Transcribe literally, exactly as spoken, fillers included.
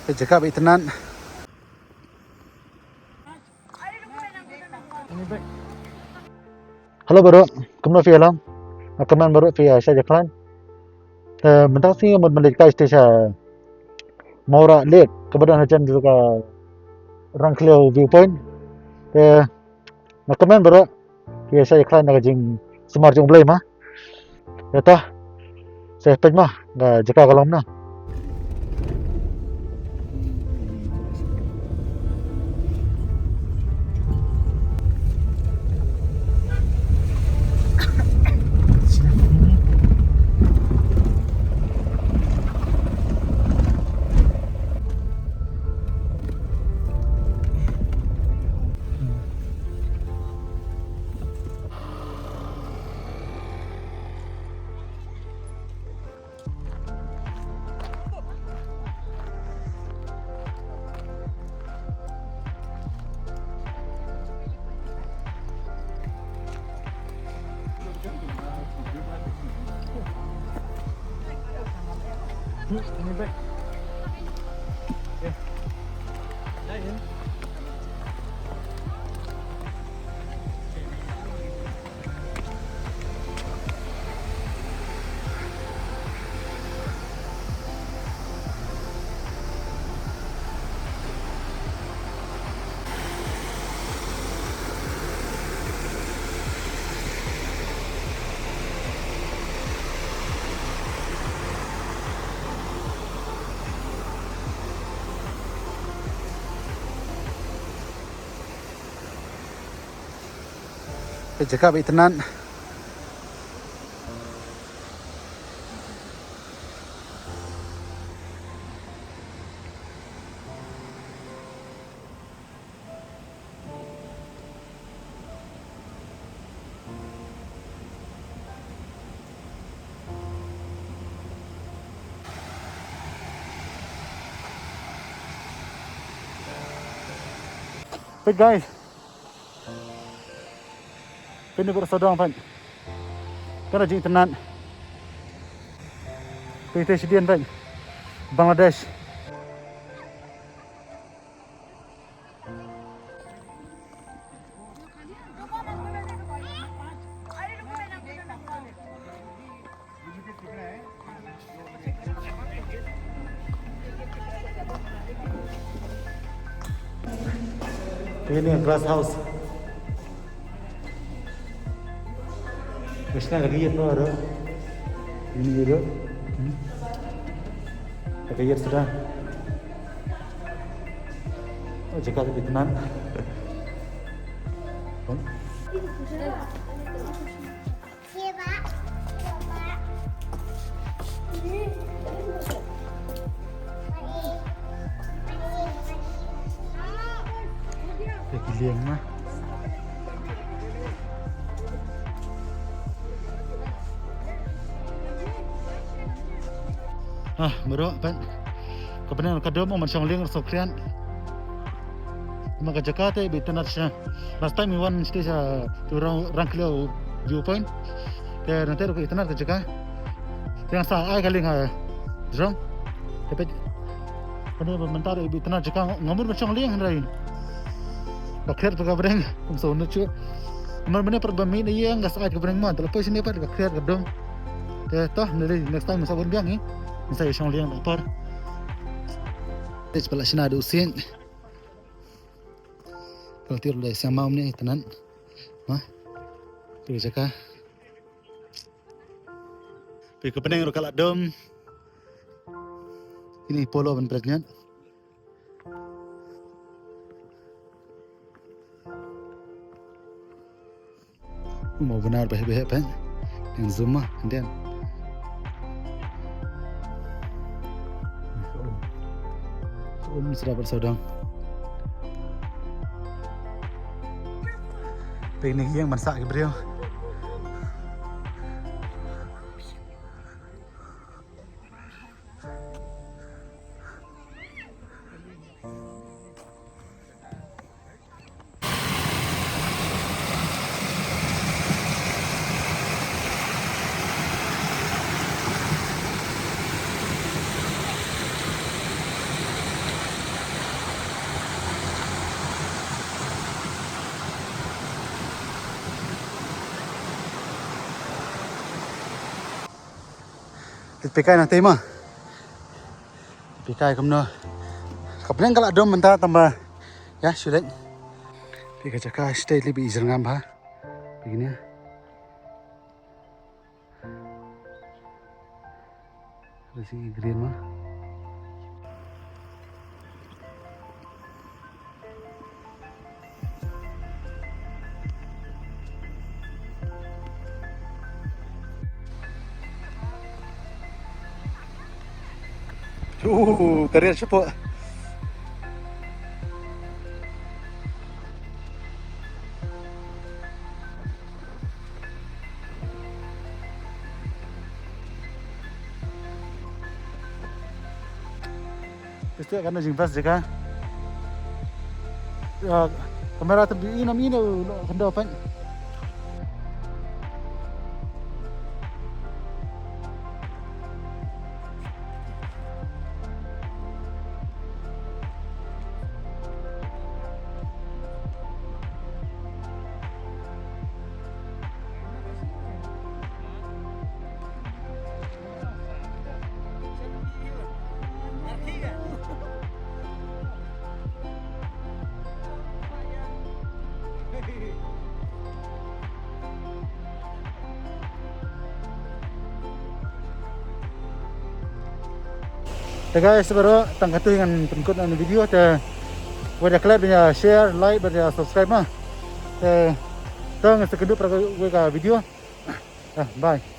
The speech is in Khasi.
Ka jaka ba itynnad. Hello baroh, kumno phi ïalam? Nga kyrmen baroh phi ïa shah ïa khlaiñ. Te mynta ka sngi nga mut ban leit kai sha Mawrah Lake kaba don hajan jong ka Rangkhliaw Viewpoint. Te nga kyrmen baroh phi ïa shah ïa khlaiñ na ka jingsumar jong U Blei ma. Ïa ta. Sa peit ma ka jaka ka long na. Ka jaka ba itynnad. Peit guys. Peit ni baroh sawdong peit. Ka la jingitynnad. Peit te shadien peit. Bangladesh. Ini glass house. Bishna lagi ïa tu ada. Ini juga. Hmm. Lagi ïa sudah. Oh, jaka tu itynnad. Te ki lieng ma. Ah, baroh peit. Ka bneng ka dum man shong lieng sngewkhriat. Ma ka jaka te ba itynnad shisha. Last time ngi wan shisha tu Rang, Rangkhliaw Viewpoint. Te nangta ruh ka itynnad ka jaka. Te nga sa ai ka link ha jrong. Te peit. Kane ba mynta ruh ba itynnad jaka nga mut ban shong lieng hynrei ba khriat ka bneng kum sa un shu. Namar mynne pat ba mih na ïing nga sa ai ka bneng ma te la poi shane pat ka khriat ka dum. Te to nali next time sa bun biang hi. Sa shong lieng da por. Te pala shna du sien. Pala tir da siang mam ne tanan. Ma. Tu jaka. Pi ka peneng ru kala dom. Ini polo ban bret nyat. Mo benar beh beh pen. Yang zoom ah, and then. Um, sera bersaudang. Picnic yang masak ke beliau. Phi kai nangtei ma. Phi kai kumno. Ka bneng ka la dum mynta tang ba. Ïa shu leit. Phi ka jaka state li bi i jyrngam bha. Phi kine. Resi green ma. Uh, ka riat shapoh. Piste ka na jing best jaka. Ya, kamera te bi ina mine u lo kendo pen. Te guys, baroh tang katto ngan pynkut na video te. Wat ïa klet ban ïa share, like bad ïa subscribe ma. Te to ngan sa kynduh para kawei ka video. Ah, bye.